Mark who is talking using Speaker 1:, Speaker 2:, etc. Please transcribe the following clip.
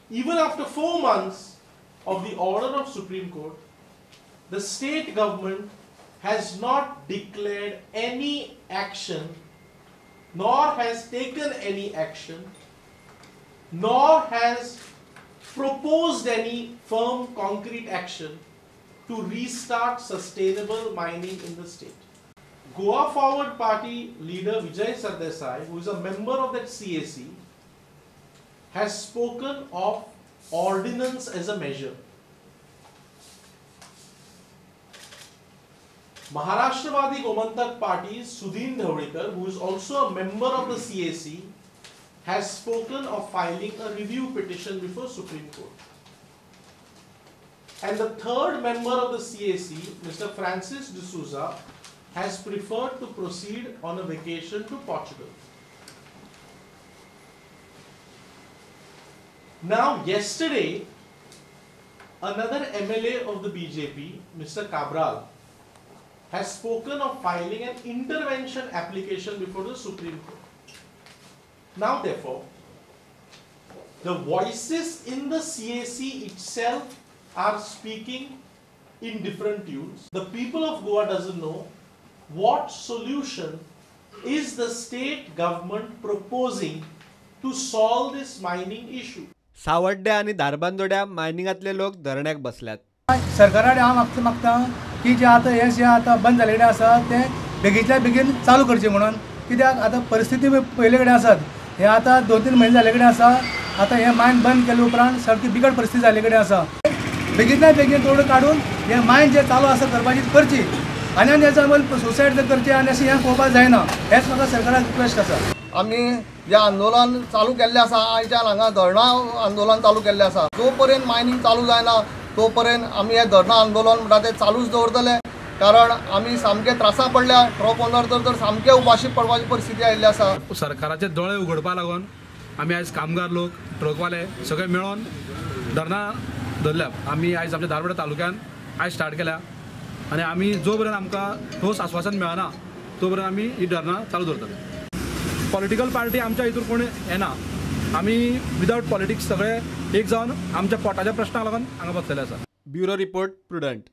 Speaker 1: Even after 4 months of the order of Supreme Court, the state government has not declared any action, nor has taken any action, nor has proposed any firm concrete action to restart sustainable mining in the state. Goa Forward Party leader Vijay Sardesai, who is a member of that CAC, has spoken of ordinance as a measure. Maharashtrawadi Gomantak Party's Sudin Dhavalikar, who is also a member of the CAC, has spoken of filing a review petition before Supreme Court. And the third member of the CAC, Mr. Francis D'Souza, has preferred to proceed on a vacation to Portugal. Now, yesterday, another MLA of the BJP, Mr. Cabral, has spoken of filing an intervention application before the Supreme Court. Now, therefore, the voices in the CAC itself are speaking in different tunes. The people of Goa doesn't know what solution is the state government proposing to solve this mining issue.
Speaker 2: सावड्ड्या आनी धारबांदोड्या मायनिंगांतले लोक धरण्याक बसल्यात.
Speaker 3: सरकारान हांव मागता की जे आतां हें जें आतां बंद जाल्लें आसा तें बेगीनच्या बेगीन चालू करचें म्हणून, कित्याक आतां परिस्थिती पयले कडेन आसात. हें आतां 2-3 म्हयने जाल्ले कडेन आसा. आतां हें मायन बंद केले उपरांत सारकी बिकट परिस्थिती जाल्ले कडेन आसा. बेगीनच्या बेगीन तोड काडून हें मायन जें चालू आसा करपाची करची आनी आनी हेजो सुसायड जर करचें आनी अशें हें पळोवपाक जायना, हेंच म्हाका सरकाराक रिक्वेस्ट आसा.
Speaker 4: आमी जे आंदोलन चालू केल्लें आसा आयच्यान हांगा धरणां आंदोलन चालू केल्लें आसा. जो पर्यंत मायनींग चालू जायना तो पर्यंत आमी हें धरणां आंदोलन म्हणटा तें चालूच दवरतले, कारण आमी सामके त्रासा पडल्या. ट्रक ओनर तर सामके उपाशी पडपाची परिस्थिती आयिल्ली आसा.
Speaker 5: सरकाराचे दोळे उगडपा लागून आमी आयज कामगार लोक, ट्रकवाले सगळे मेळोन धरणां धरल्या. आमी आयज आमच्या धारबांदोड्या तालुक्यान आयज स्टार्ट केल्या आनी आमी जो पर्यंत आमकां ठोस आस्वासन मेळना तो पर्यंत आमी ही धरणां चालू दवरतले. पॉलिटिकल पार्टी आमच्या हितूर कोण येना, आमी विदावट पॉलिटिक्स सगळे एक जावन आमच्या पोटाच्या प्रश्नाक लागून हांगा बसलेले आसा.
Speaker 2: Bureau report, Prudent.